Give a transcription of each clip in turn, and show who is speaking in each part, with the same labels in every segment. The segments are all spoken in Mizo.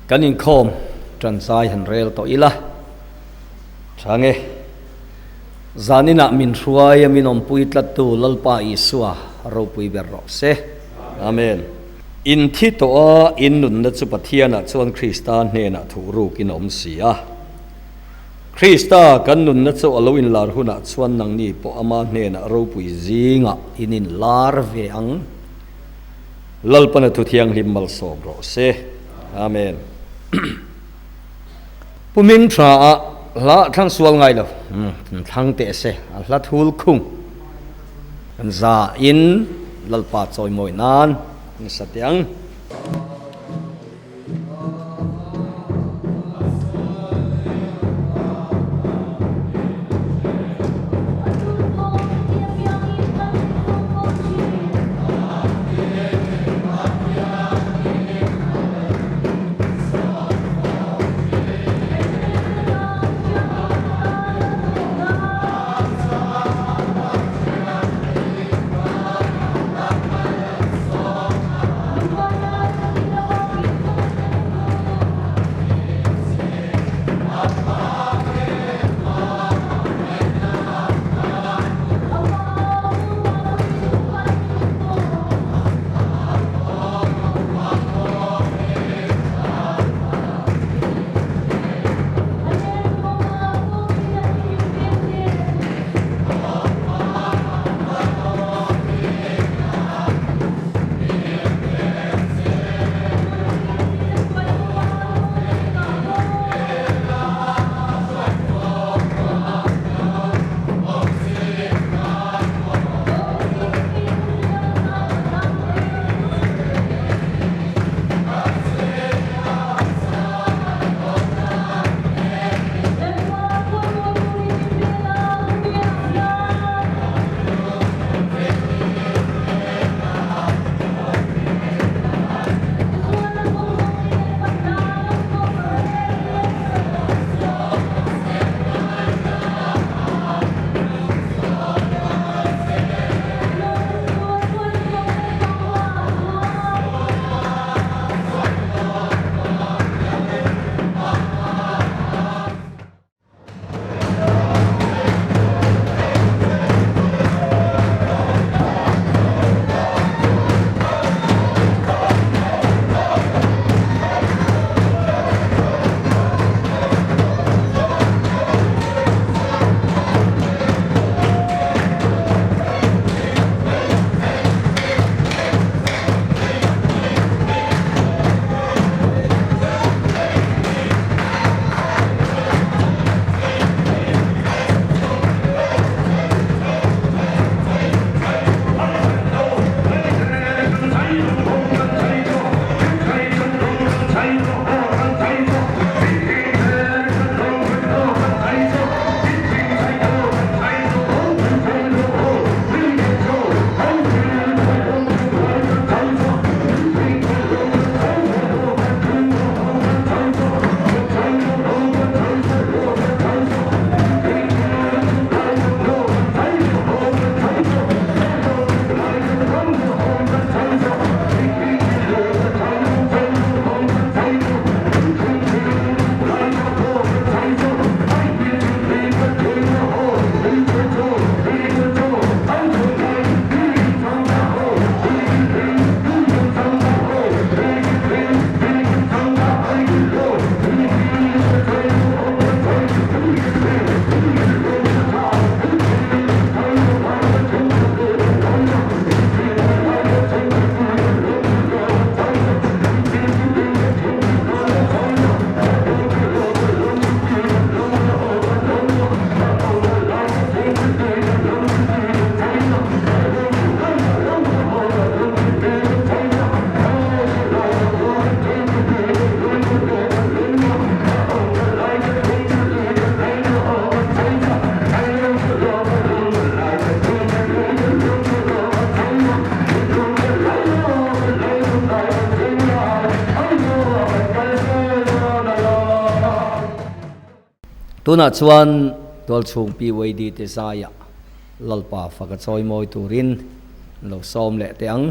Speaker 1: Kan inkhawm tan zai han rel tawh ila. Tha nge. Zaninah min hruai a min awmpui tlattu Lalpa Isua ropui ber rawh se. Amen. In thi tawh a, in nunna chu Pathianah chuan Krista hnenah thuh rukin a awm si a. Krista kan nunna chu a lo inlar hunah chuan nangni pawh ama hnenah ropui zingah in inlar ve ang. Lalpana thu thianghlim malsawm rawh se. Amen. Pu Ming tha a hla thlang sual ngai lo. Thlang teh se a hla thul khung. Kan za in Lalpa chawimawi nan nasa teh ang. Tunah chuan tualchhung PYD te zaiah Lalpa faka chawimawi turin lo sawm leh teh ang.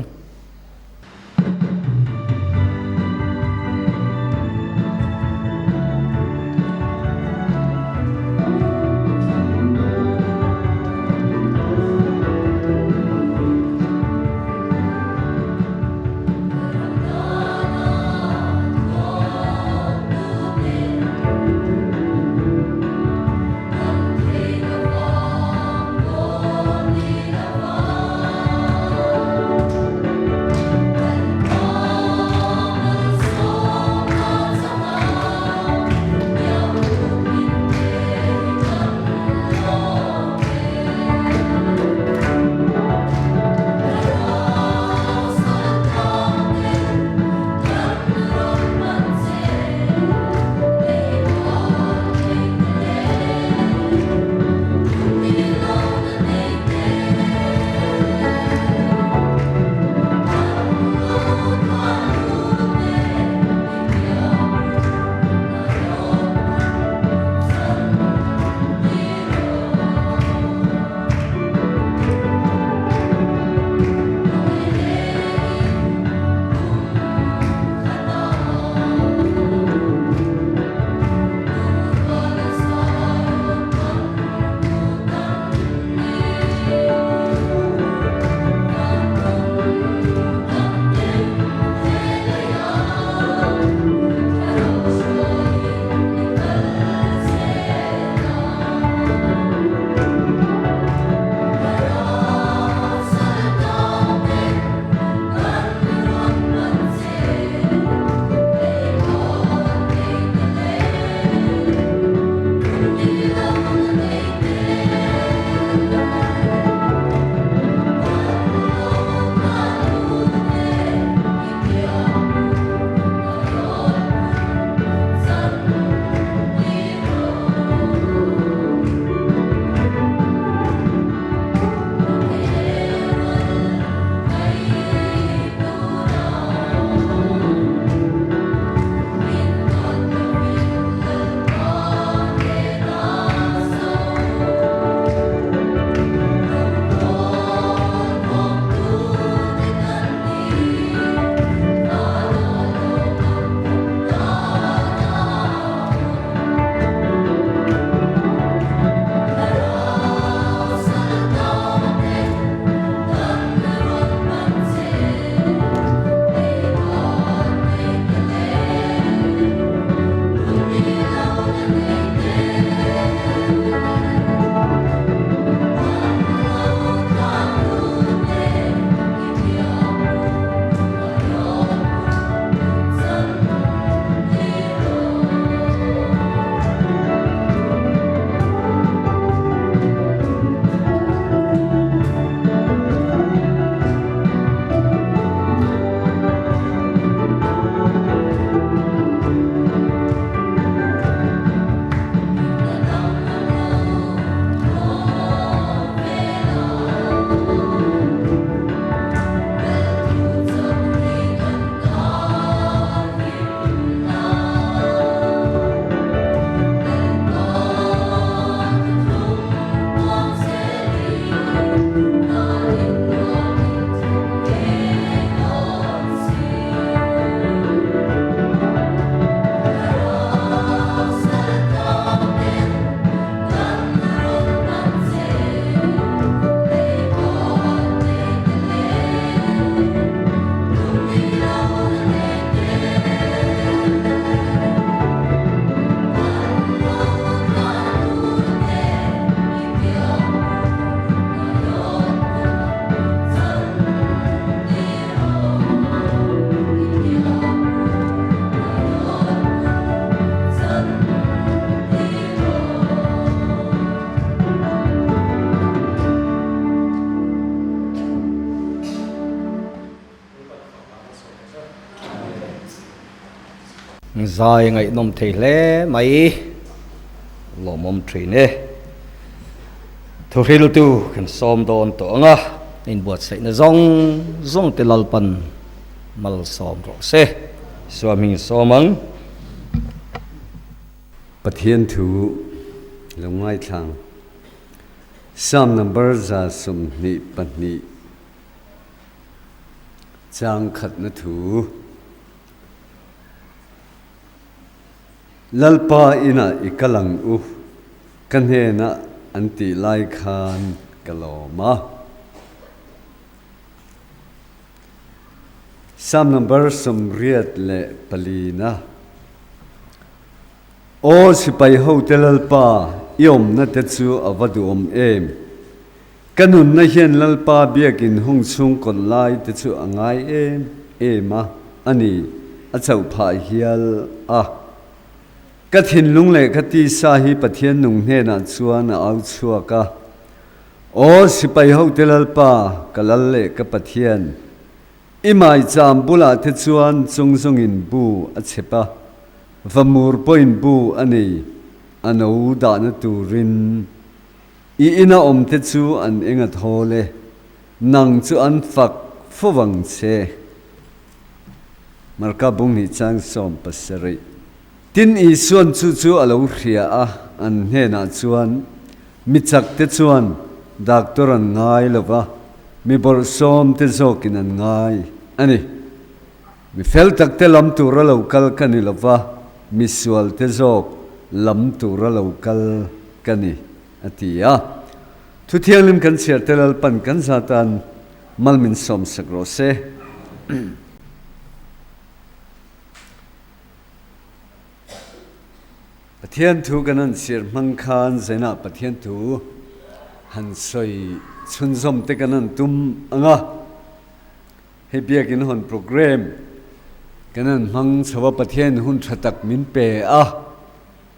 Speaker 1: Zai ngaihnawm thei hle mai, lawmawm thin e. Thuhriltu kan sawm dawn tawh ang a, inbuatsaihna zawng zawng te Lalpan malsawm rawh se. Isua hming sawm ang.
Speaker 2: Pathian thu lo ngaithlang. Psalm number 122 chang khatna thu. Lalpa inah i kal ang u, ka hnenah an tih lai khan ka lawm a. Psalm number 84 na. Aw sipai hote Lalpa, i awmna te chu a va duhawm em! Ka nunna hian Lalpa biakin hung chhung kawt lai te chu a ngai em em a, a ni, a chauh phah hial a. Ka thinlung leh ka tisa hi Pathian nung hnenah chuan a au chhuak a, Aw sipai hote Lalpa, ka lal leh ka Pathian, i maicham bulah te chuan chungzawngin bu a chep a, vamur pawhin bu a nei, a no dahna turin. I ina awmte chu an eng a thawl e, nang chu an fak fo vang che. Marka bung hnih chang 17. Tin Isuan chu chu a lo hria a, an hnenah chuan, Mi chakte chuan doctor an ngai lo va, mi bawrhsawmte zawkin an ngai a ni. Mi fel takte lam tura lo kal ka ni lo va, mi sualte zawk lam tura lo kal ka ni, a ti a. Thu thianghlim kan chhiar te Lalpan kan zatan mal min sawmsak rawh se. Pathian thu kan han chhiar hmang khan Zainah Pathian thu han sawi chhunzawm te kan han tum ang a. Hei biakin hawn programme kan han hmang chho a, Pathian hun tha tak min pe a,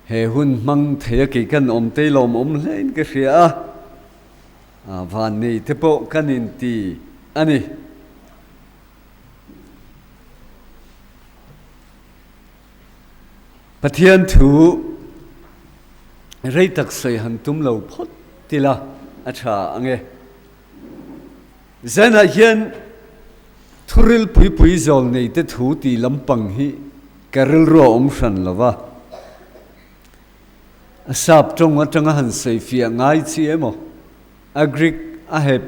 Speaker 2: he hun hmang thei a kei kan awm te lawm awm hlein ka hria a, a van nei te pawh kan inti a ni. Pathian thu rei tak sawi han tum lo phawt tila a tha ang e. Zanah hian thuril pui pui zawl nei te thu tih lampang hi ka rilru a awm hran lo va. A sap tawng atanga han sawi fiah ngai chi emaw, a Greek a hep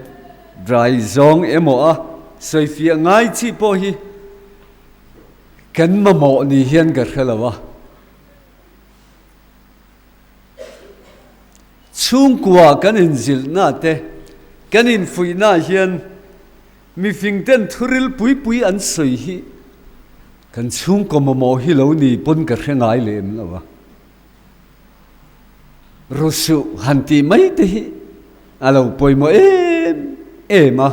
Speaker 2: drai zawng emaw a sawi fiah ngai chi pawh hi kan mamawh ni hian ka hre lo va. Chhungkua kan inzilhna te, kan infuihna hian mifingten thuril pui pui an sawi hi kan chhungkaw mamawh hi lo ni pawn ka hre ngai lem lo a. Rusuh han tih mai te hi a lo pawimawh em em a.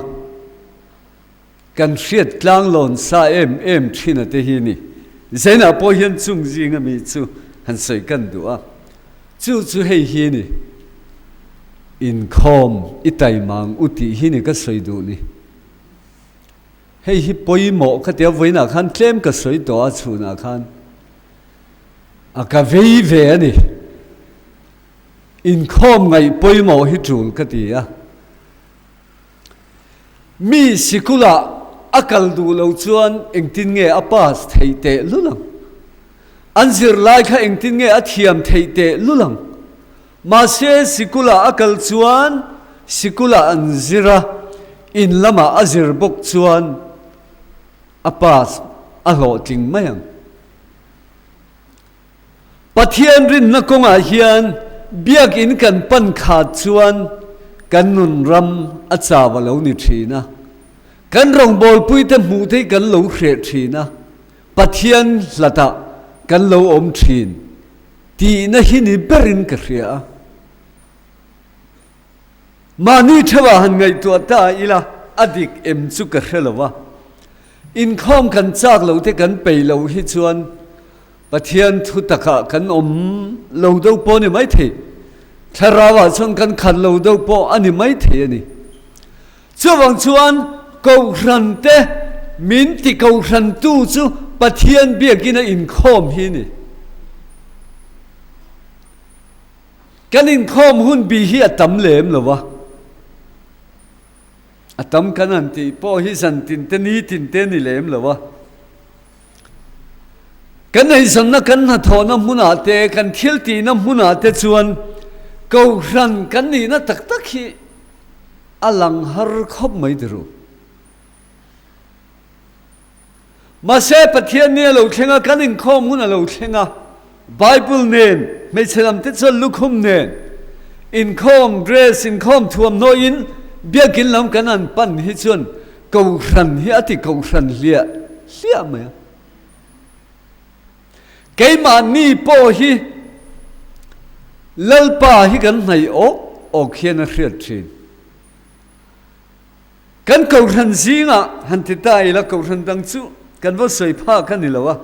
Speaker 2: Kan hriat tlanglawn sa em em thin a te hi ni. Zainah pawh hian chung zinga mi chu han sawi kan duh a. Chu chu hei hi ni. Inkhawm i taimang u tih hi ni ka sawi duh ni. Hei hi pawimawh ka tia vawiinah khan tlem ka sawi tawh a chhunah khan a ka vei ve a ni. Inkhawm ngaih pawimawh hi tul ka ti a. Mi sikulah a kal duh lo chuan engtin nge a pass theih teh lul ang? An zirlai kha engtin nge a thiam theih teh lul ang? Mahse sikulah a kal chuan sikulah an zir a, in lamah a zir bawk chuan a pass a hlawhtling mai ang. Pathian rinna kawngah hian biakinn kan pan khat chuan kan nun ram a chau a lo ni thin a, kan rawngbawlpuite hmuh te hi kan lo hreh thin a, Pathian hlatah kan lo awm thin tihna hi ni berin ka hria a. Mahni theuhah han ngaihtuah ta ila a dik em chu ka hre lo a, inkhawm kan chak lo te kan peih loh hi chuan Pathian thu takah kan awm lo deuh pawh a ni maithei, thlarauah chuan kan khat lo deuh pawh a ni maithei a ni. Chuvang chuan Kohhrante min ti Kohhrantu chu Pathian biakina inkhawm hi a ni. Kan inkhawm hun bi hi a tam lem lo a. A tam kan han tih pawh hi zan tin te ni tin te a ni lem lo a. Kan eizawnna kan hnathawhna hmunah te, kan thil tihna hmunah te chuan Kohhran kan nihna tak tak hi a lang har khawp mai tiru. Mahse Pathian ni a lo thleng a, kan inkhawm hun a lo thleng a, Bible nen, hmeichhe lam te chuan lukhum nen, inkhawm dress, inkhawm thuamhnawiin biakin lam kan han pan hi chuan Kohhran hi a ti kohhran hliah hliah mai a. Keimahni pawh hi Lalpa hi kan hnaih awk awk hian a hriat thin. Kan kohhran zingah han ti ta ila kohhran dang chu kan va sawi phak a ni lo a,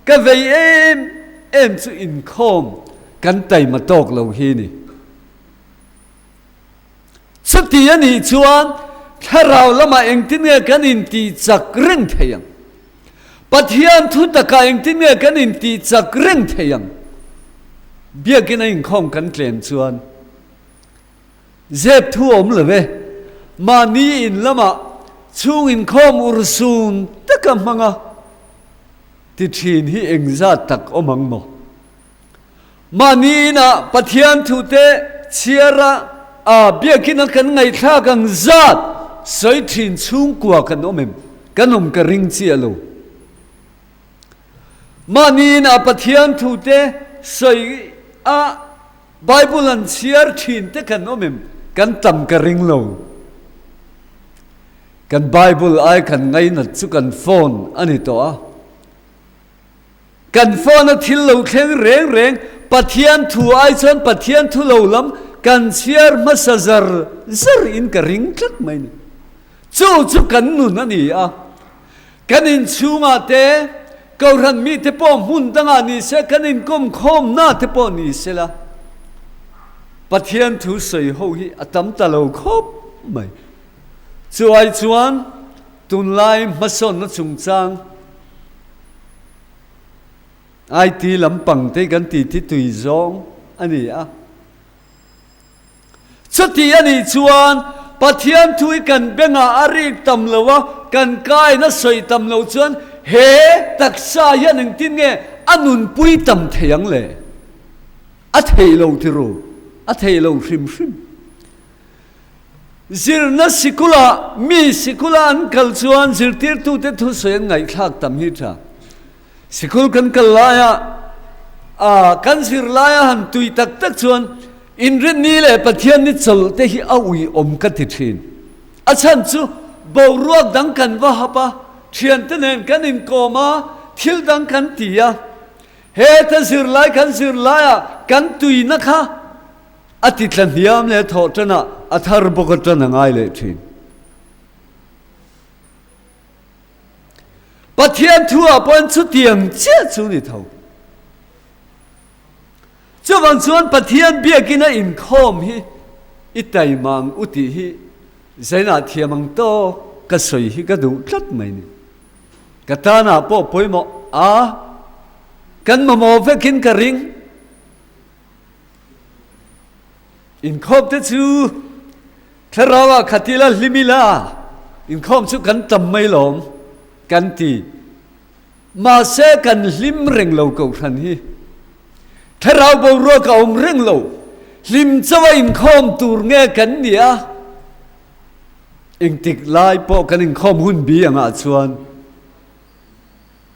Speaker 2: ka vei em em chu inkhawm kan taima tawk lo hi ni. Chuti a nih chuan thlarau lamah engtin nge kan intih chak reng thei ang? Pathian thu takah engtin nge kan intih chak reng thei ang? Biakin a inkhawm kan tlem chuan zep thu awm lo e. Mahni in lamah chhung inkhawm urhsun taka hmanga ti thin hi engzat tak awm ang maw? Mahni inah Pathian thute chhiar a, a biakina kan ngaihthlak ang zat sawi thin chhungkua kan awm em? Kan awm ka ring chiah lo. Mahni inah Pathian thute sawi a, Bible an chhiar thin te kan awm em? Kan tam ka ring lo. Kan Bible ai kan ngainat chu kan phone a ni tawh a. Kan phone a thil lo thleng reng reng Pathian thu ai chuan Pathian thu lo lam kan chhiar hmasa zar zar in ka ring tlat mai ni. Chu chu kan nun a ni a. Kan inchhungah te, Kohhran mite pawh hmun dangah ni se, kan inkawm khawmna te pawh ni se la, Pathian thu sawi ho hi a tam ta lo khawp mai. Chu ai chuan tunlai hmasawnna chungchang, IT lampang te kan ti ti tui zawng a ni a. Chuti a nih chuan Pathian thu hi kan bengah a rik tam lo a, kan kain a sawi tam lo chuan he taksa hian engtin nge a nunpui tam thei ang le? A thei lo ti ru, a thei lo hrim hrim. Zirna sikulah mi sikula an kal chuan zirtirtute thusawi an ngaihthlak tam hi tha. Sikul kan kal laia a kan zir laia han tui tak tak chuan Inrinni leh Pathianni chawlh te hi a uiawm ka ti thin. A chhan chu boruak dang kan va hap a, thiante nen kan inkawm a, thil dang kan ti a. Heta zirlai kan zir laia kan tuina kha A ti tla hniam leh thawh tanah a thar bawk a tan a ngai leh thin. Pathian thu ah pawhin chutiang chiah chu ni tho. Chuvang chuan Pathian biakin a inkhawm hi i taimang u tih hi zainah thiam ang tawk ka sawi hi ka duh tlat mai ni. Ka tanah pawh pawimawh a kan mamawh vekin ka ring. Inkhawm te chu thlarau ah khat ila hlim ila inkhawm chu kan tam mai lawm kan ti. Mahse kan hlim reng lo kohhran hi. Thlarau boruak a awm reng lo. Hlim chauh a inkhawm tur nge kan ni a? Engtik lai pawh kan inkhawm hun bi angah chuan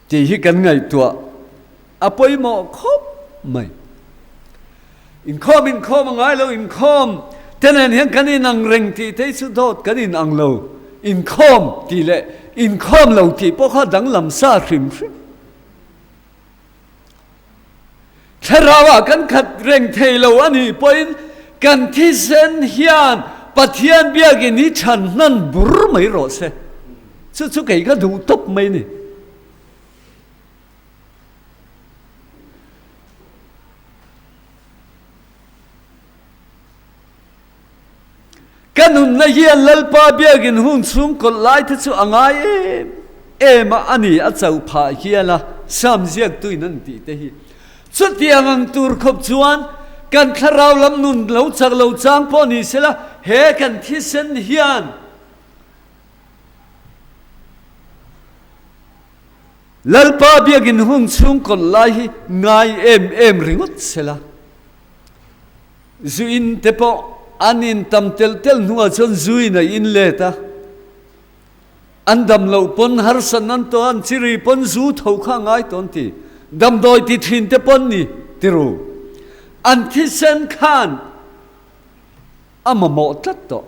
Speaker 2: Tih hi kan ngaihtuah a pawimawh khawp mai. Inkhawm inkhawm a ngai lo, inkhawm te nen hian kan inang reng tih te hi chu dawt kan inang lo. Inkhawm tih leh inkhawm lo tih pawh kha danglam sa hrim hrim. Thlarauah kan khat reng thei lo a nih pawhin kan thisen hian Pathian biakin hi chhan hnan bur mai rawh se. Chu chu kei ka duh tawp mai ni. Ka nunna hian Lalpa biakin hun chhung kawlh lai te chu a ngai em. em a, a ni a chauh phah hial a, Sam ziaktuin an tih te hi. Chutiang ang tur khawp chuan kan thlarau lam nun lo chak lo chang pawh ni sela, he kan thisen hian Lalpa biakin hung chhung kawlh lai hi ngai em em ringawt sela. Zu in te pawh an in tam telh telh hnuah chuan zu in a in let a. An dam loh pawn harsatna an tawh a, an chiri pawn zu tho kha a ngai tawh an ti. Damdawi ti thin te pawn ni ti ru. An thisen khan a mamawh tlat tawh.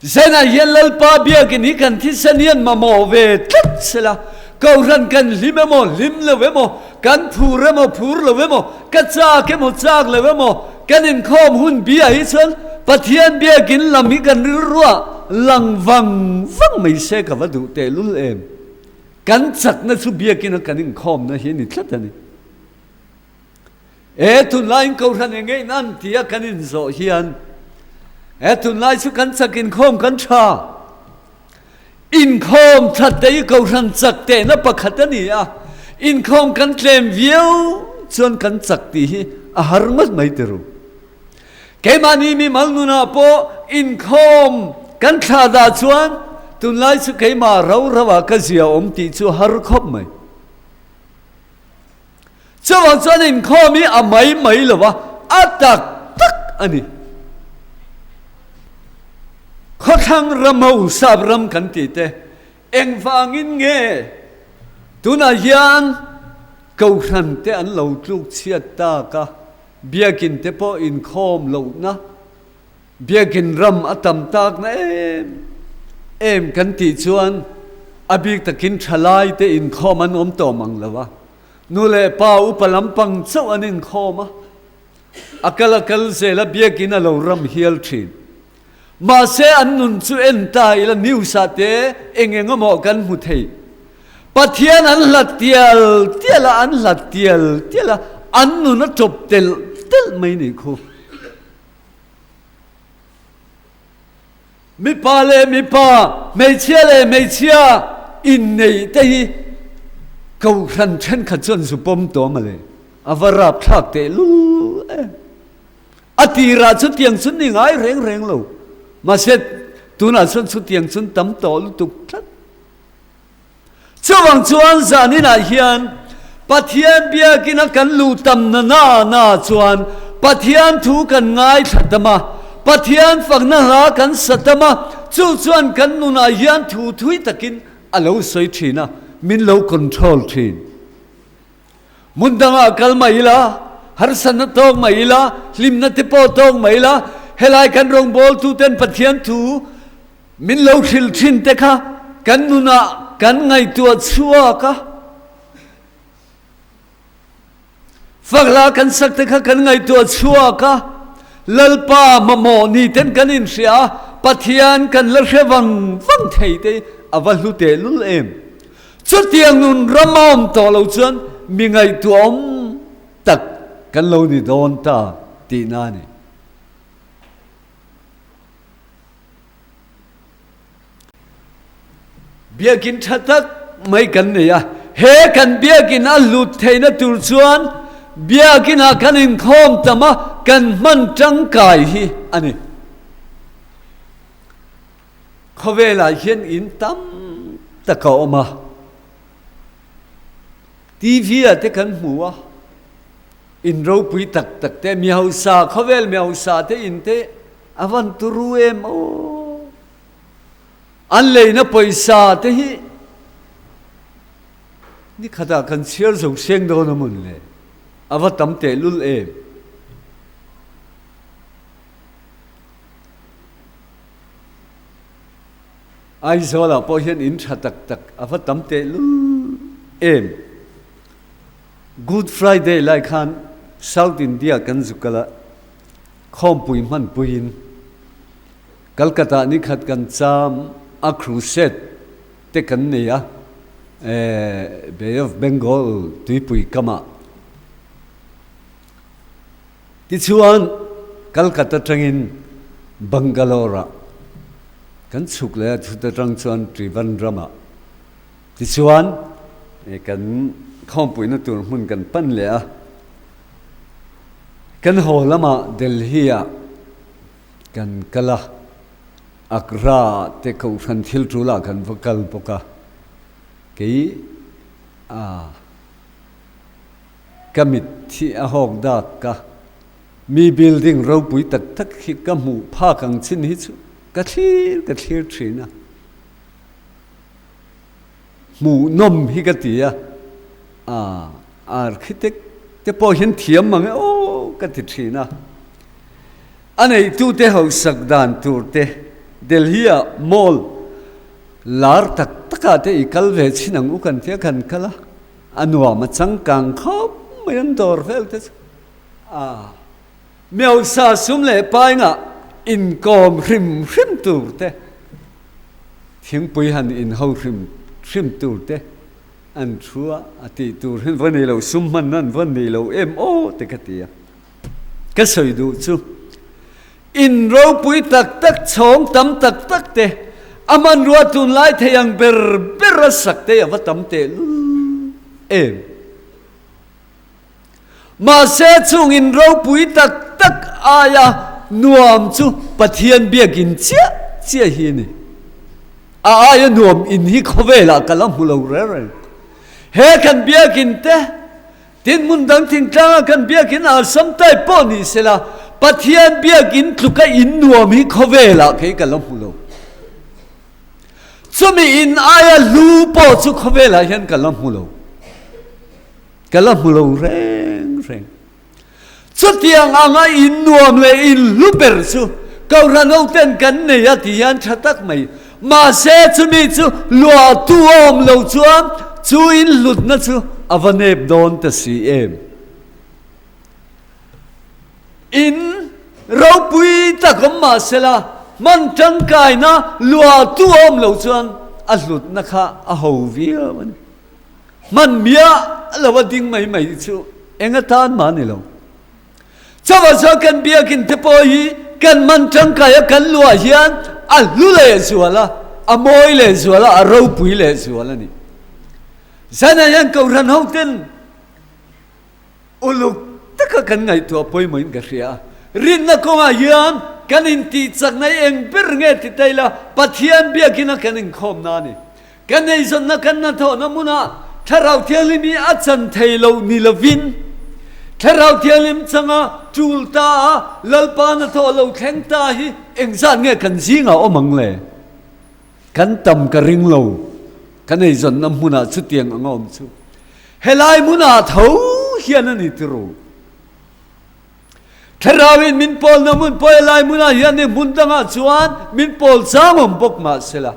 Speaker 2: Zenah hian Lalpa biakin hi kan thisen hian mamawh ve tlat sela, Kohhran kan hlim emaw, hlim lo emaw, kan phur emaw, phur lo emaw, ka chak emaw, chak lo emaw, kan inkhawm hun biah hi chuan Pathian biakin lam hi kan rilruah lang vang vang mai se ka va duh tehlul em. Kan chakna chu biakina kan inkhawmna hi a ni tlat a ni. E tunlaiin Kohhran eng nge in an tia kan inzawh hian e tunlai chu kan chak inkhawm kan tha. Inkhawm that te hi Kohhran chak tehna pakhat a ni a, inkhawm kan tlem viau chuan kan chak tih hi a har ngawt mai ti ru. Keimahni mimal nunah pawh inkhawm kan thlah dah chuan tunlai chu keimah rau rauah ka zia awm tih chu har khawp mai. Chuvang chuan inkhawm hi a mai mai lo va, a tak tak a ni. Khawthlang ram ho sap ram kan tih te engvangin nge tunah hian Kohhran te an lo tluk chhiat tak a, Biakin te pawh inkhawm lohna, Biakin ram a tam takna em em kan tih chuan a bik takin thalai te inkhawm an awm tawh mang lo a, nu leh pa upa lampang chauh an inkhawm a, a kal a kal zel a biakin a lo ram hial thin. Mahse an nun chu en ta ila news ah te eng eng emaw kan hmu thei. Pathian an hlat tial tial a, an hlat tial tial a, an nun a tawp telh telh mai nih khu. Mipa leh mipa, hmeichhia leh hmeichhia inneih te hi Kohhran thenkhat chuan zu pawm tawh a mawle. A va rapthlak tehlul em. A tirah chutiang chu ni ngai reng reng lo. Mahse tunah chuan chutiang chu tam tawh lutuk tlat. Chuvang chuan zaninah hian Pathian biakina kan luh tam na na na chuan Pathian thu kan ngaithla tam a, Pathian fakna hla kan sa tam a, chu chuan kan nunah hian thu thui takin a lo sawi thin a, min lo control thin. Hmun dangah kal mai ila, harsatna tawk mai ila, hlimna te pawh tawk mai ila, helai kan rawngbawltuten Pathian thu Min lo hrilh thin te kha kan nunah kan ngaihtuah chhuak a, fakhla kan sak te kha kan ngaihtuah chhuak a, Lalpa mamawh ni ten kan inhria a, Pathian kan la hre vang vang thei te a va hlu tehlul em. Chutiang nun ram a awm tawh lo chuan mi ngaihtuahawm tak kan lo ni dawn ta tihna a ni. Biakinn tha tak mai kan nei a, he kan biakinn a hlut theihna tur chuan biakinah kan inkhawm tam a, kan hman tangkai hi a ni. Khawvelah hian in tam tak a awm a, TV ah te kan hmu a, in ropui tak tak te, mi hausa, khawvel mi hausa te in te, A van turu em aw. An leina pawisa te hi ni khatah kan chhiar zo seng dawn a mawn le. A va tam tehlul em. Aizawlah pawh hian in tha tak tak a va tam tehlul em. Good Friday lai khan South India kan zu kal a. Khawmpui hmanpuiin Calcutta ni khat kan cham a crusade te kan nei a, Bay of Bengal tuipui kamah. Tichuan Calcutta atangin Bangalore ah kan chhuk leh a, chuta tang chuan Trivandrum ah. Tichuan, kan khawmpuina tur hmun kan pan leh a, kan haw lamah Delhi-ah kan kal a, Agra-ah te kohhran thil tulah kan va kal bawk a, kei a ka mit hi a hawk dak a, mi building ropui tak tak hi ka hmuh phak ang chin hi chu ka thlir ka thlir thin a. Hmuhnawm hi ka ti a, a architect te pawh hian thiam mang e aw ka ti thin a. A neihtute hausak dan tur te Delhi ah mall lar tak tak ah te i kal ve chin ang u kan tia kan kal a, a nuam a changkang khawp mai an dawr vel te chu a Miosa sum leh paingah inkawm hrim hrim tur te, thingpui han inho hrim hrim tur te an thu a, a tih tur hi an va nei lo, sum hmanna an va nei lo em aw te ka ti a. Ka sawi duh chu in ropui tak tak, chhawng tam tak tak te, a hmanrua tunlai thei ang ber ber a sak te a va tam tehlul em. Mahse chung in ropui tak tak aia nuam chu Pathian biakin chiah chiah hi a ni. A aia nuam in hi khawvelah ka la hmu lo reng reng. He kan biakin te, tin hmun dang thingtlanga kan biakin Assam type pawh ni sela, Pathian biakin tluka in nuam hi khawvelah kei ka la hmu lo. Chumi in aia hlu pawh chu khawvelah hian ka la hmu lo. Ka la hmu lo reng reng. Chutiang anga in nuam leh in hlu ber chu Kohhran hoten kan nei a ti hian tha tak mai. Mahse chumi chu luahtu a awm lo chuan chu in hlutna chu a va nep dawn ta si em. In ropui tak awm mahsela hman tangkaina luahtu a awm lo chuan a hlutna kha a ho viau a ni. Hman miah lo a ding mai mai chu eng atan mah a ni lo. Chauhah chuan kan biakinn te pawh hi kan hman tangkai a kan luah hian a hlu leh zual a, a mawi leh zual a, a ropui leh zual a ni. Zanah hian Kohhran hoten Uluk taka kan ngaihtuah pawimawhin ka hria a, rinna kawngah hian kan intihchakna hi eng ber nge ti ta ila, Pathian biakina kan inkhawmna a ni. Kan eizawnna kan hnathawhna hmunah Thlarau Thianghlim hi a chan thei lo ni lovin, Thlarau Thianghlim changa tul ta a, Lalpa hnathawh lo thleng ta hi engzat nge kan zingah awm ang le? Kan tam ka ring lo, kan eizawnna hmunah chutiang anga awm chu. Helai hmunah tho hian a ni tiro. Thlarauin min pawlna hmun pawh helai hmunah hian ni hmun dangah chuan min pawl chang awm bawk mah sela.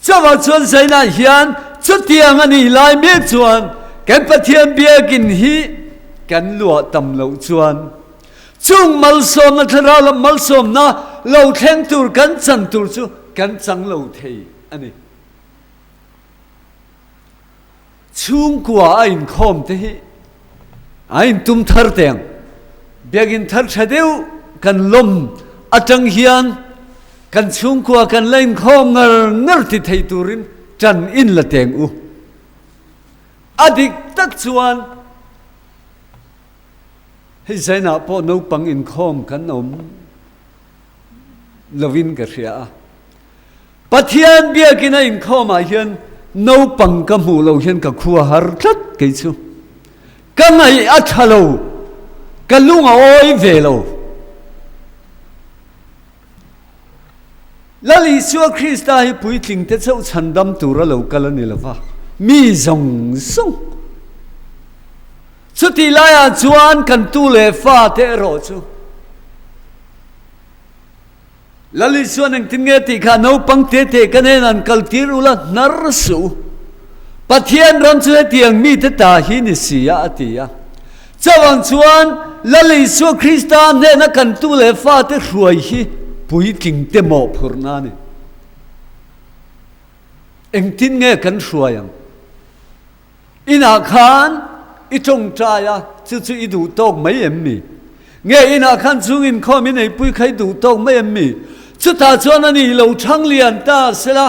Speaker 2: Chuvang chuan Zainah hian chutiang a nih lai mek chuan kan Pathian biakin hi kan luah tam loh chuan chung malsawmna thlarau lam malsawmna lo thleng tur kan chan tur chu kan chang lo thei a ni. Chhungkua a inkhawm te hi a intum thar teh ang. Biakinn thar tha deuh kan lawm atang hian kan chhungkua kan la inkhawm ngar ngar ti thei turin tan in la teng u. A dik tak chuan hei zainah pawh naupang inkhawm kan awm lovin ka hria a. Pathian biakin a inkhawmah hian naupang ka hmuh loh hian ka khua har tlat kei chu. Ka ngaih a tha lo, ka lung a awi ve lo. Lal Isua Krista hi puitling te chauh chhandam tura lo kal a ni lo va, mi zawng zawng. Chutih laiah chuan kan tu leh fa te erawh chu Lal Isuan engtin nge tih kha naupang tete ka nen an kal tir ula hnar suh u. Pathian ram chu hetiang mite ta hi ni si a a ti a. Chuvang chuan Lal Isua Krista hnena kan tu leh fate hruai hi puitling te mawhphurhna a ni. Engtin nge kan hruai ang? Inah khan i tawngtai a, chu chu i duh tawk mai em mi? Nge inah khan chhung inkhawm i neipui kha i duh tawk mai em mi? Chutah chuan a ni lo thang lian ta sela,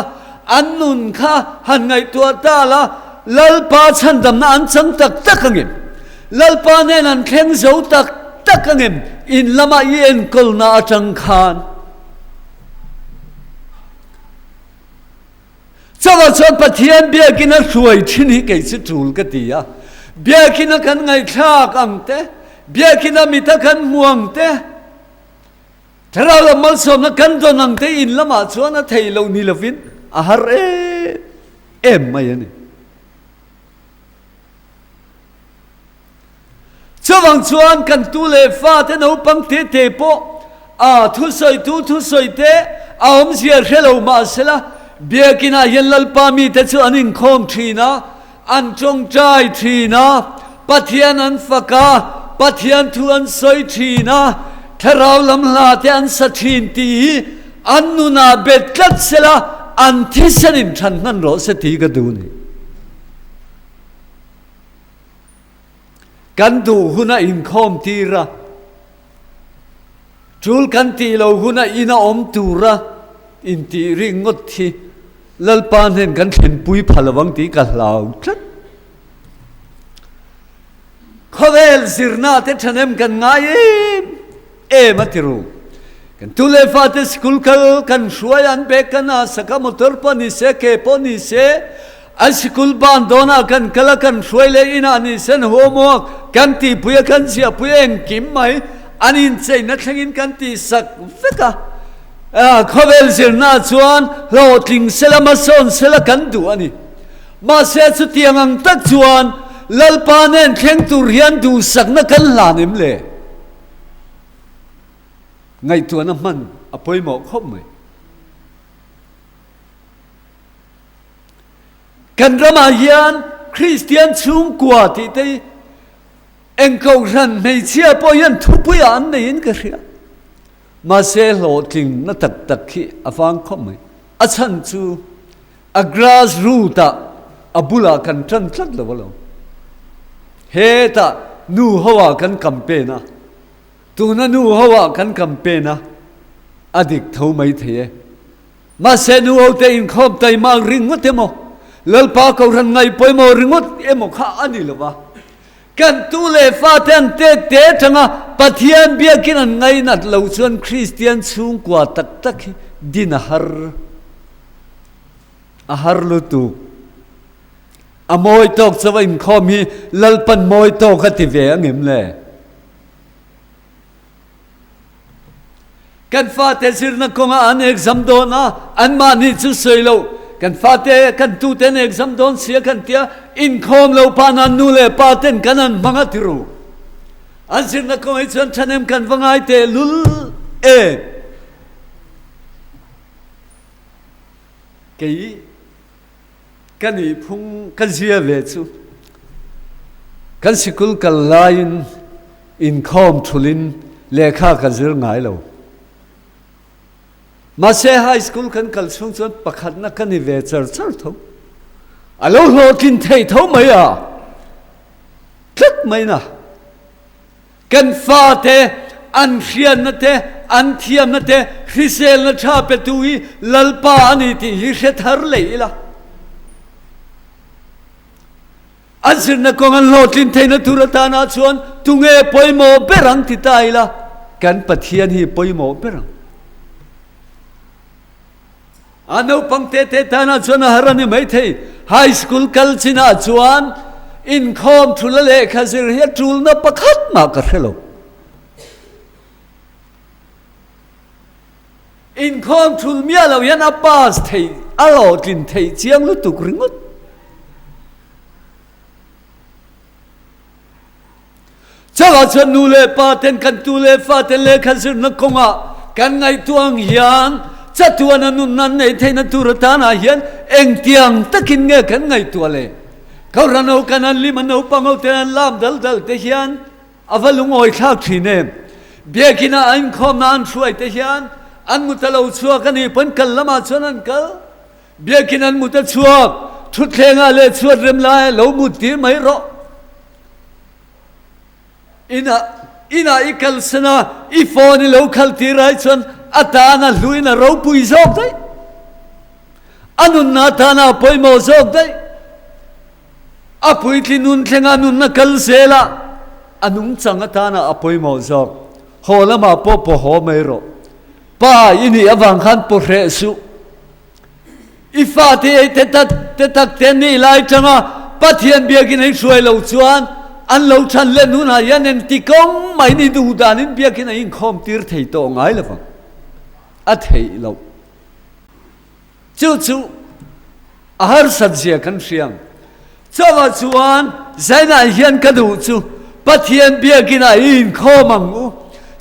Speaker 2: an nun kha han ngaihtuah ta la, Lalpa chhandamna an chang tak tak angem? Lalpa nen an thleng zo tak tak angem? In lama i enkawlna atang khan. Chuvah chuan Pathian biakin a hruai thin hi kei chu tul ka ti a. Biakin a kan ngaihthlak ang te, biakin a mit a kan hmu ang te, Thlarau lam malsawmna kan dawn ang te in lamah chuan a thei lo ni lovin a har em em mai a ni. Chuvang chuan kan tu leh fate naupang te te pawh a thusawitu thusawi te a awmzia hre lo mahsela biakinah hian Lalpa mite chu an inkhawm thin a, An tawngtai thin a, Pathian an fak a, Pathian thu an sawi thin a, thlarau lam hla te an sa thin tih hi an nunah bet tlat sela an thisen in than hman rawh se tih ka duh ni. Kan duh huna inkhawm tir a, tul kan tih lo huna ina awm tura intih ringawt hi Lalpa hnen kan thlenpui pha lo ang tih ka hlau tlat. Khawvel zirna te ṭhahnem kan ngai em em a ti ru. Kan tu leh fate school kal kan hruai an bag kan a sak a, motor pawh ni se, ke pawh ni se, an sikul ban dawnah kan kal a, kan hruai leh inah ni se an homework kan tihpui a, kan ziahpui a engkim mai an incheina thlengin kan tihsak vek a. Khawvel zirna chuan hlawhtling sela hmasawn sela kan duh a ni. Mahse chutiang ang tak chuan Lalpa nen thleng tur hian duhsakna kan hlan em le? Ngaihtuahna hman a pawimawh khawp mai. Kan ramah hian Kristian chhungkua tih te hi eng kohhran hmeichhia pawh hian thupuiah an neiin ka hria. Mahse hlawhtling na tak tak hi a vang khawp mai. A chhan chu a grass root ah a bulah kan tan tlat lo alawm. Hetah nu ho ah kan campaign a, tuna nu ho ah kan campaign a, a dik tho mai thei e. Mahse nu ho te inkhawm taimak ringawt emaw, Lalpa Kohhran ngaihpawimawh ringawt emaw kha a ni lo va. Kan tu leh fate an tet te atanga Pathian biakin an ngainat lo chuan Kristian chhungkua tak tak hi din a har a har lutuk. A mawi tawk chauh a inkhawm hi Lalpan mawi tawk a ti ve angem le? Kan fate zirna kawngah an exam dawn a, anmahni chu sawi lo. Kan fate, kan tute an exam dawn sia kan tia, inkhawm lo pa nan nu leh pa ten kan an hmang a ti ru. An zirna kawng hi chuan ṭhahnem kan va ngai teh lul em. Kei ka nih phung ka zia ve chu kan sikul kal laiin inkhawm thulin lehkha ka zir ngai lo. Mahse high school kan kal chhung chuan pakhatna ka ni ve char char tho. A lo hlawhtlin thei tho mai a, tlat mai na. Kan fate an hriatna te, an thiamna te, hriselna tha petu hi Lalpa a ni tih hi hre thar leh ila. An zirna kawng an hlawhtlin theihna tur atana chuan tunge pawimawh ber ang ti ta ila, kan Pathian hi pawimawh ber ang. A naupang te te tanah chuan a har a ni maithei. High school kal chinah chuan inkhawm thula lehkha zir hi a tulna pakhat mah ka hre lo. Inkhawm thul miah lo hian a pass thei, a hlawhtlin theih chiang lutuk ringawt. Chuvah chuan nu leh pa ten kan tu leh fa te lehkha zirna kawngah kan ngaihtuah ang hian chatuana nunna an neih theihna tur atanah hian engtiang takin nge kan ngaihtuah le? Kohhran ho kan an lim a naupang ho ten an lam dal dal te hian a va lungawi thlak thin em? Biakina a inkhawmna an hruai te hian an mu ta lo chhuak a nih pawn kal lamah chuan an kal. Biakin an mut a chhuak, thutthlengah leh chhuat rem lai lo mut tir mai rawh. Inah inah i kalsan a, i phone i lo khal tir ai chuan a tana hluin a ropui zawk daih. A nunna atana a pawimawh zawk daih. A puitling nun thlenga nunna kal zela a nungchang atana a pawimawh zawk. Haw lamah pawh paw haw mai rawh. Pa i nih avang khan paw hreh suh. I fate ei te tak te tak te nih lai tanga Pathian biakin a inhruai lo chuan an lo than leh nunah hian engti kawng mai ni duh danin biakin a inkhawm tir thei tawh ngai lo vang. A theih loh. Chu chu a harsat zia kan hria ang. Chuvah chuan Zainah hian ka duh chu Pathian biakin ah i inkhawm ang u,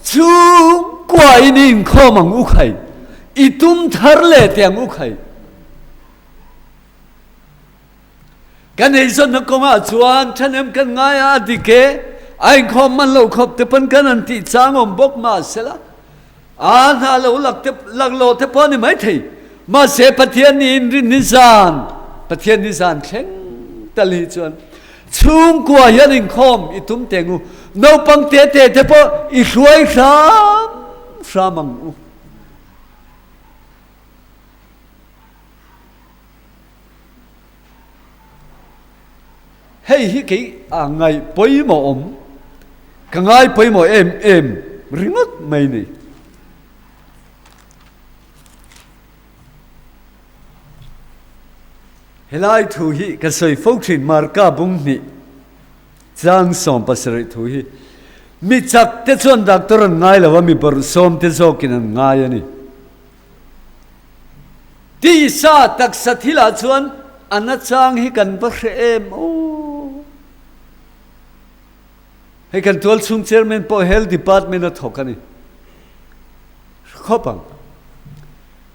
Speaker 2: chhungkua in i inkhawm ang u khai, i tum thar leh teh ang u khai. Kan eizawnna kawngah chuan thahnem kan ngai a, a dik e, a inkhawm man lo khawp te pawn kan han tih chang awm bawk mahsela, A hna lo lak te lak lo te pawh a ni maithei. Mahse Pathian ni in rin ni zan, Pathian ni zan thleng tal hi chuan chhungkua hian inkhawm i tum teng u. Naupang te te te pawh i hruai hram hram ang u. Hei hi kei a ngaih pawimawh awm, ka ngai pawimawh em em ringawt mai ni. Helai thu hi ka sawi fo thin Marka bung hnih chang 70 thu hi mi chak te chuan doctor an ngai lo a, mi bawrhsawm te zawkin an ngai a ni. Tisa taksa thilah chuan a nachang hi kan va hre em aw. Hei kan tualchhung chairman pawh health department a thawk a ni. Khawp ang.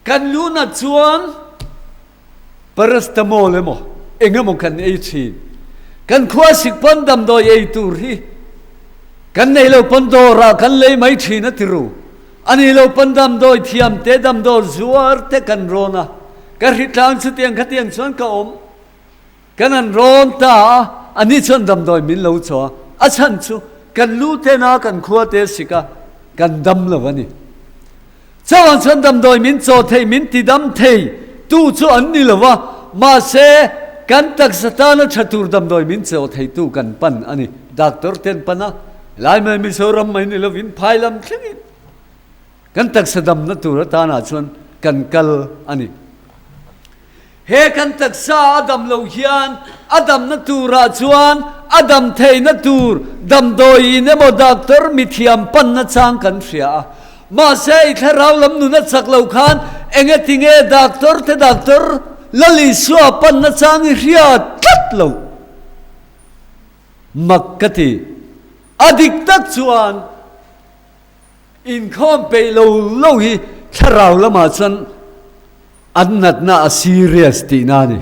Speaker 2: Kan lunah chuan Paracetamol emaw eng emaw kan ei thin. Kan khua sik pawn damdawi ei tur hi kan nei lo pawn dawrah kan lei mai thin a ti ru. A ni lo pawn damdawi thiam te damdawi zuar te kan rawn a, ka hritlang chutiang khatiang chuan ka awm. Kan an rawn ta a, a ni chuan damdawi min lo chaw a, a chhan chu kan lu tena kan khua te sik a, kan dam lo a ni. Chuvang chuan damdawi min chaw thei, min ti dam thei tu chu an ni lo va, mahse kan taksa tana tha tur damdawi min chaw thei tu kan pan a ni. Doctor te an pan a, helai mai Mizoram mai ni lovin phai lam thlengin kan taksa damna tur atana chuan kan kal a ni. He kan taksa a dam lo hian a damna turah chuan a dam theihna tur damdawi in emaw doctor mithiam panna chang kan hria a. Mahse i thlarau lam nun a chak lo khan engati nge doctor te doctor Lal Isua panna chang i hria tlat lo? Mak ka ti. A dik tak chuan inkhawm peih lo lo hi thlarau lamah chuan An natna a serious tihna a ni.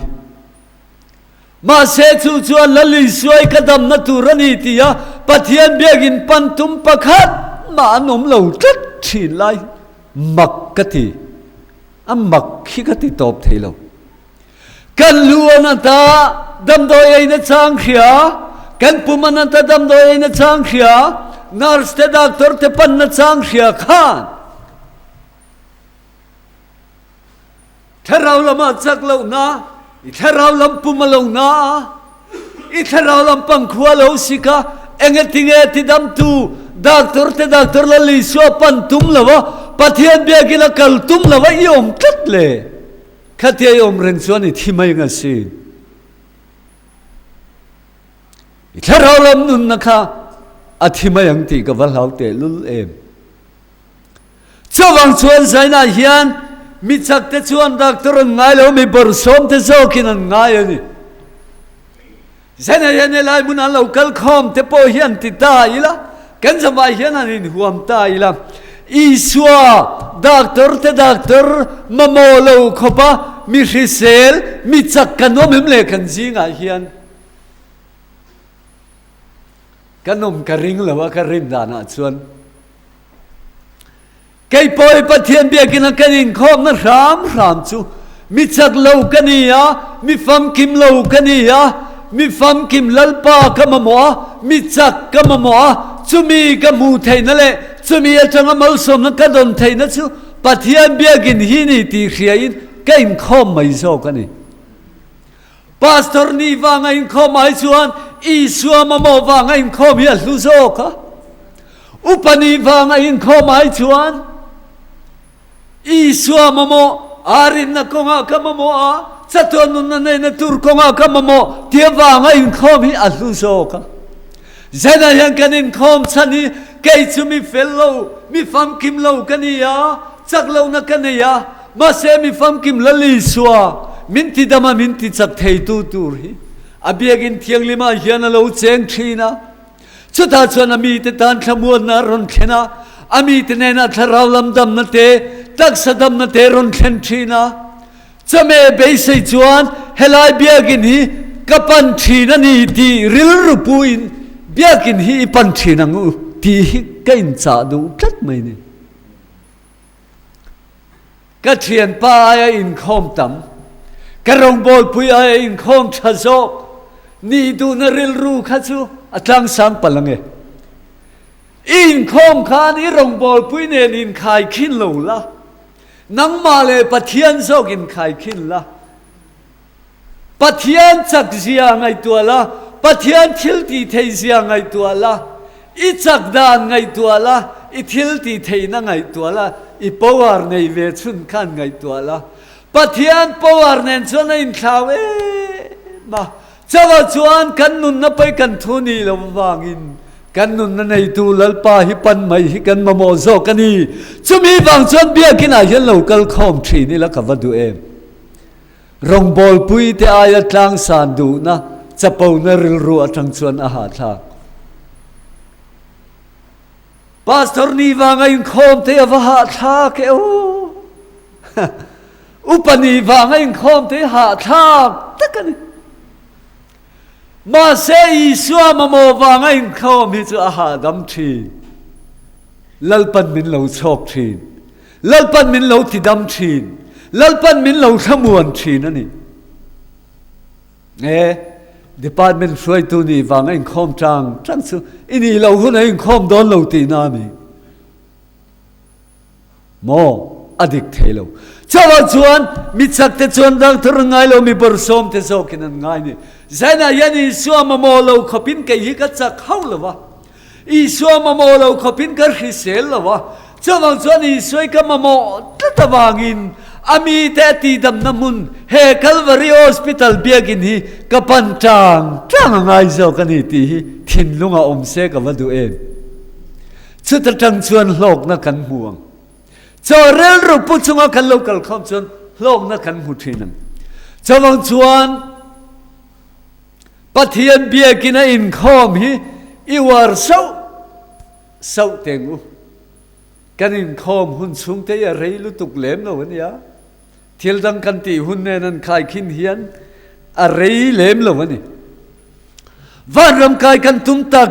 Speaker 2: Mahse chu chuan Lal Isuai ka damna tur a ni tia Pathian biakin pan tum pakhat mah an awm lo tlat thin lai mak ka ti. A mak hi ka ti tawp thei lo. Kan lu an ata damdawi eina chang hria, kan pum an ata damdawi eina chang hria, nurse te doctor te panna chang hria khan, Thlarau lamah chak lohna, i thlarau lam pum a lo na a, i thlarau lam pang khua lo si kha engetinge tidamtu doctor te doctor Lal Isua pan tum lo a, Pathian biakin a kal tum lo a i awm tlat le. Khatia i awm reng chuan i thi mai ang asin. I thlarau lam nunna kha a thi mai ang tih ka va hlau tehlul em. Chuvang chuan Zainah hian mi chak te chuan doctor an ngai lo, mi bawrhsawm te zawkin an ngai a ni. Zainah hian helai hmun an lo kal khawm te pawh hi an ti ta ila, kan zavai hian an inhuam ta ila. Isua doctor te doctor mamawh lo khawpa mi hrisel, mi chak kan awm em le kan zingah hian. Kan awm ka ring lo a, ka rin danah chuan. Kei pawh i Pathian biakinn a kan inkhawmna hram hram chu mi chak lo ka ni a, mi famkim lo ka ni a, mi famkim Lalpa ka mamawh a, mi chak ka mamawh a, chumi ka hmuh theihna leh chumi atanga malsawmna ka dawn theihna chu. Pathian biakin hi ni tih hriain ka inkhawm mai zawk a ni. Pastor nih vanga inkhawm ai chuan Isua mamawh vanga inkhawm hi a hlu zawk a. Upa nih vanga inkhawm ai chuan Isua mamawh, a rinna kawngah ka mamawh a, chatuan nunna neihna tur kawngah ka mamawh tia vanga inkhawm hi a hlu zawk a. Zanah hian kan inkhawm chhan hi kei chu mi fel lo, mi famkim lo ka ni a, chak lohna ka nei a, mahse mi famkim Lal Isua min ti dam a, min ti chak theitu tur hi a biakinn thianghlimah hian a lo cheng thin a. Chutah chuan a mite tan thlamuanna a rawn thlen a, a mite hnenah thlarau lam damna te, taksa damna te rawn thlen thin a. Chawhmeh beisei chuan helai biakinn hi ka pan thin a ni tih rilru puin biakinn hi i pan thin ang u tih hi ka inchah duh tlat mai ni. Ka thianpa aia inkhawm tam, ka rawngbawlpui aia inkhawm tha zawk nih duhna rilru kha chu a tlangsang palh ang e. I inkhawm khan i rawngbawlpui nen inkhaikhin lo la, nangmah leh Pathian zawk inkhaikhin la. Pathian chak zia ngaihtuah la, Pathian thil tih theih zia ngaihtuah la, i chak dan ngaihtuah la, i thil tih theihna ngaihtuah la, i power nei ve chhun khan ngaihtuah la. Pathian power nen chuan a inthlau em a, chauhah chuan kan nunna pawi kan thu nih loh avangin kan nunna neitu Lalpa hi pan mai hi kan mamawh zawk a ni. Chumi vang chuan biakinah hian lo kal khawm thin ila ka va duh em. Rawngbawlpui te aia tlangsan duhna chapona rilru atang chuan a hahthlak. Pastor ni vanga inkhawm te a va hahthlak e aw. Upa ni vanga inkhawm te hahthlak tak a ni. Mahse Isua mamawh vanga inkhawm hi chu a hahdam thin. Lalpan min lo chhawk thin. Lalpan min lo tidam thin. Lalpan min lo thlamuan thin a ni. E, department hruaitu nih vanga inkhawm tang tang chu i nih loh hun a inkhawm dawn lo tihna a ni. Maw? A dik thei lo. Chuvang chuan mi chak te chuan doctor an ngai lo, mi bawrhsawm te zawkin an ngai ni. Zainah hian Isua mamawh lo khawpin kei hi ka chak hauh lo va. Isua mamawh lo khawpin ka hrisel lo a, chuvang chuan Isuai ka mamawh tlat avangin a mite a tihdamna hmun he Calvary Hospital biakinn hi ka pan tang tang a ngai zawk a ni tih hi thinlungah awm se ka va duh em. Chuta tang chuan hlawkna kan hmu ang. Chaw rilru pu chunga kan lo kal khawm chuan hlawkna kan hmu thin ang. Chuvang chuan Pathian biakin a inkhawm hi i uar sauh sauh teng u. Kan inkhawm hun chhung te hi a rei lutuk lem lo a nia. Thil dang kan tih hun nen an khaikhin hian a rei lem lo a ni. Vanram kai kan tum tak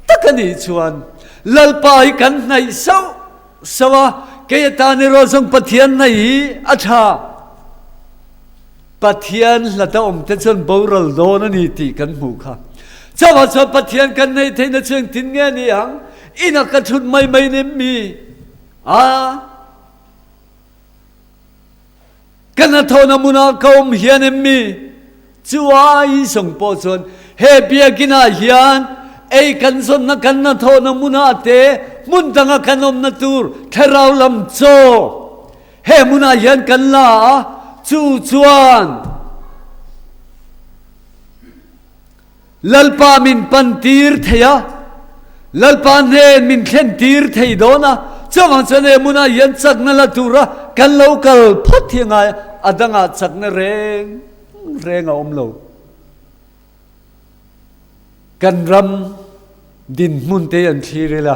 Speaker 2: tak a nih chuan Lalpa hi kan hnaih sauh sauh a, kei atan erawh zawng Pathian hnaih hi a tha. Pathian hlata awmte chuan boral dawn a ni tih kan hmuh kha. Chauhah chuan Pathian kan neih theihna chu engtin nge ni ang? Ina ka thut mai mai nem mi? A Ka hnathawhna hmunah ka awm hian em mi? Chu ai zawng pawh chuan he biakinah hian ei kan zawnna kan hnathawhna hmunah te hmun danga kan awmna tur thlarau lam chaw He hmunah hian kan la a, chu chuan Lalpa min pan tir thei a, Lalpa hnen min thlen tir thei dawn a, chuvang chuan he hmunah hian chakna la tura kan lo kal phawt hi a ngai a, a dangah chakna reng reng a awm lo. Kan ram dinhmun te an thlir ila,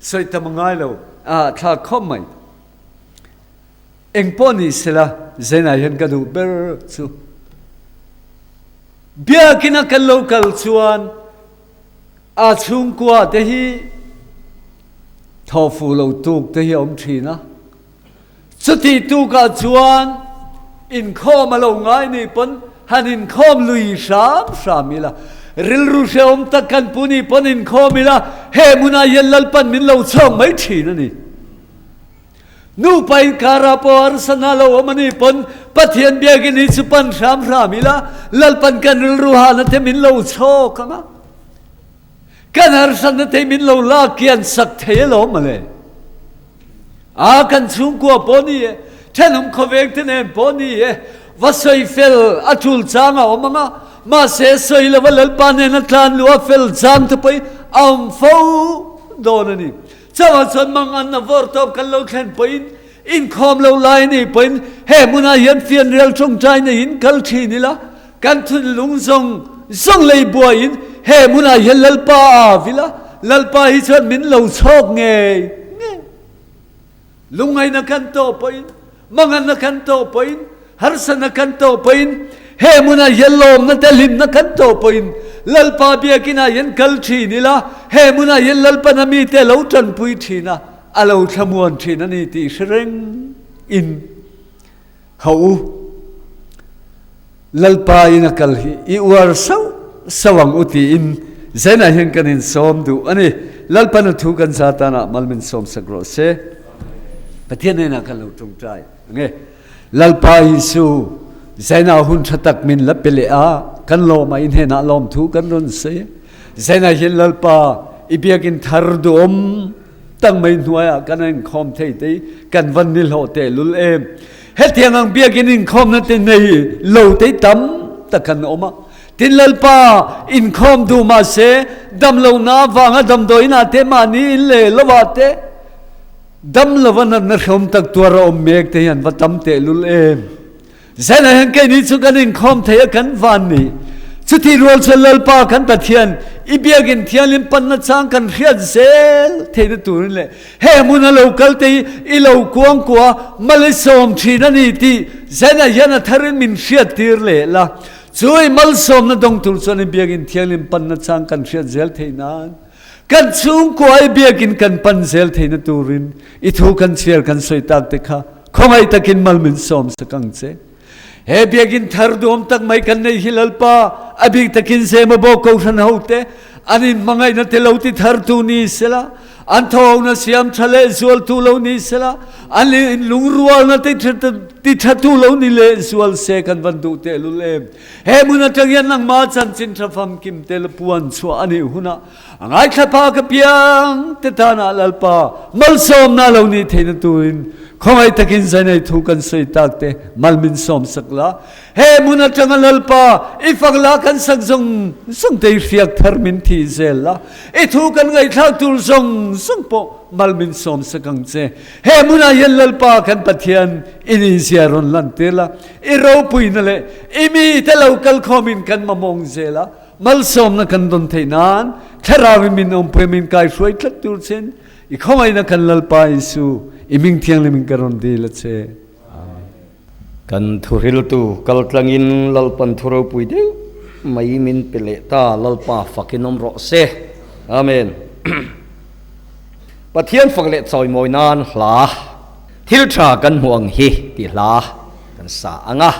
Speaker 2: sawi tam a ngai lo, a hahthlak khawp mai. Engpawh ni sela Zainah hian ka duh ber chu biakina kan lo kal chuan a chhungkua te hi thawhfuh lo tuk te hi a awm thin a. Chutih tukah chuan inkhawm a lo ngai nih pawn han inkhawm lui hram hram ila, rilru hrehawm tak kan pu nih pawn inkhawm ila, he hmunah hian Lalpan min lo chhawk mai thin a ni. Nupa inkara pawh harsatna lo awm a nih pawn Pathian biakin hi chu pan hram hram ila, Lalpan kan rilru hahna te min lo chhawk ang a, kan harsatna te min lo lak kian sak thei alawm mawle. A kan chhungkua pawh ni e, thenawm khawveng te nen pawh ni e, va sawi fel a tul chang a awm ang a, mahse sawi lova Lalpa nena tlan luh a fel chang te pawhin a awm fo dawn a ni. Chauhah chuan manganna vawr tawp kan lo thlen pawhin inkhawm lo lai a nih pawhin he hmunah hian fianrial tawngtai neiin kal thin ila, kan thunlung zawng zawng lei buaiin he hmunah hian Lalpa a av ila, Lalpa hi chuan min lo chhawk ngei ngei. Lungngaihna kan tawh pawhin, manganna kan tawh pawhin, harsatna kan tawh pawhin, he hmunah hian lawmna te hlimna kan tawh pawhin Lalpa biakinah hian kal thin ila, he hmunah hian Lalpan a mite a lo tanpui thin a, a lo thlamuan thin a ni tih hre reng in hauh u. Lalpa in a kal hi i uar sauh sauh ang u tiin Zainah hian kan insawm duh a ni. Lalpan a thu kan za tanah mal min sawmsak rawh se. Pathian hnenah kan lo tawngtai ang e. Lalpa Isu, Zainah hun tha tak min la pe leh a, kan lawm a, i hnenah lawmthu kan rawn sawi e. Zainah hian Lalpa, i biakinn thar duhawm tak mai hnuaiah kan inkhawm thei te hi kan van nihlawh tehlul em. Hetiang ang biakinn inkhawmna te nei lo te tam tak an awm a. Tin Lalpa inkhawm duh mahse damlohna avanga damdawiinah te mahni in leh lovah te dam lova natna hreawm tak tuar a awm mek te hi an va tam tehlul em. Zenah hian keini chu kan inkhawm thei a kan van ni. Chutih rual chuan Lalpa kan Pathian i biakinn thianghlim panna chang kan hriat zel theihna turin leh he hmuna lo kal te hi i lo kuangkuah mal i sawm thin a ni tih zenah hian a tharin min hriat tir leh la. Chu i malsawmna dawng tur chuan i biakinn thianghlim panna chang kan hriat zel theih nan kan chhungkua i biakinn kan pan zel theihna turin i thu kan chhiar kan sawi tak te kha Khawngaih takin mal min sawm sak ang che. He biakinn thar duam tak mai kan neih hi Lalpa, a bik takin Zemabawk Kohhran hote an inhmangaihna te lo ti thartu ni sela, an thawhona siam tha leh zualtu lo ni sela, an inlungrualna te ti thatu lo ni leh zual se kan van duh tehlul em. He hmun atang hian nangmah chanchin tha famkim te la puan chhuah a nih hunah A ngaithla phak apiang te tanah Lalpa malsawmna lo nih theihna turin khawngaih takin zainei thu kan sawi tak te mal min sawmsak la. He hmun atanga Lalpa i fak la kan sak zawng zawng te i hriak thar min thih zel la. I thu kan ngaihthlak tur zawng zawng pawh mal min sawmsak ang che. He hmunah hian Lalpa kan Pathian i nihzia rawn lantir la. I ropuina leh i mite lo kalkhawmin kan mamawng zel a. Malsawmna kan dawn theih nan Thlarau in min awmpui min kaihruai tlat tur chin i khawngaihna kan Lalpa Isu i hming thianghlim in ka rawn dil a che. Amen.
Speaker 1: Kan thuhriltu kaltlangin Lalpan thu ropui deuh mai min pe leh ta, Lalpa fakin awm rawh se. Amen. Pathian fak leh chawimawi nan hla thil tha kan hmuh ang hi tih hla kan sa ang a.